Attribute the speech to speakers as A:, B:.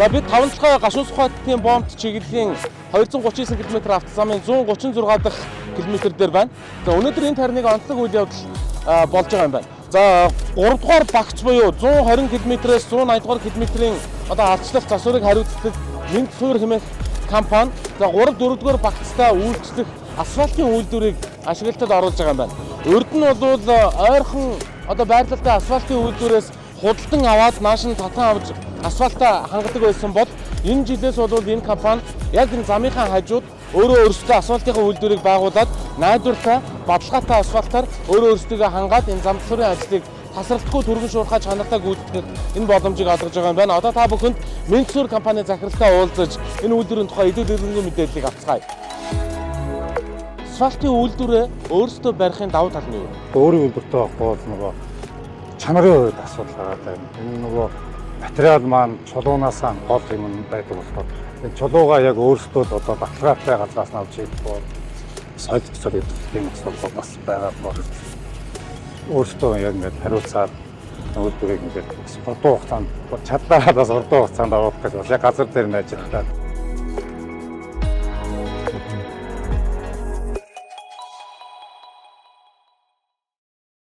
A: За, бид Таван толгой Гашуун Сүхбаатын боомт чиглэлийн 239 км автозамын 136 дахь километр дээр байна. За, өнөөдөр энэ тарныг онцлог үйл явдал болж байгаа юм байна. За, 3 дугаар багц буюу 120 км-ээс 180 дугаар километрийн одоо ардчлах засварыг хариуцдаг Мэнд суур хэмээх компани, за, 3 4 дугаар багцтай үйлчлэх асфальтын үйлдвэрийг ашиглалтад оруулж байгаа юм байна. Урд нь бол ойрхон одоо байрлалтай асфальтын үйлдвэрээс худалдан аваад, нааш нь татан авч асфальтаа хангадаг байсан бол энэ жилээс бол энэ компани яг энэ замынхаа хажууд өөрөө өөрсдөө асфальтын үйлдвэрийг байгуулад, найдвартай, баталгаатай асфальтаар өөрөө өөрсдийгөө хангаад, энэ зам засварын ажлыг тасралтгүй түргэн шуурхай чанартай гүйцэтгэх энэ боломжийг олгож байгаа юм байна. Одоо та бүхэнд Мэнд суурь компани захиралтай уулзаж, энэ үйлдвэрийн тухай илүү дэлгэрэнгүй мэдээллийг авцгаая. Асфальтын үйлдвэрээ өөрсдөө барихын давуу тал нь юу вэ?
B: Өөрийн үйлдвэртэй байхгүй бол нөгөө чанарын хувьд асуудал гараад байна. Энэ нөгөө материал маань чулуунаасаа гол юм байдаг болохоор энэ чулуугаа яг өөрсдөө л одоо баталгаатай газраас нь авч хийх бол солилцол гэдэг тийм асуудал бас байгаа болохоор өөрсдөө яг ингээд хариуцаад үйлдвэрийг ингээд хурдан хугацаанд, чадлаараа бас хурдан хугацаанд оруулах гэж бас яг газар дээр нь ажиллаад.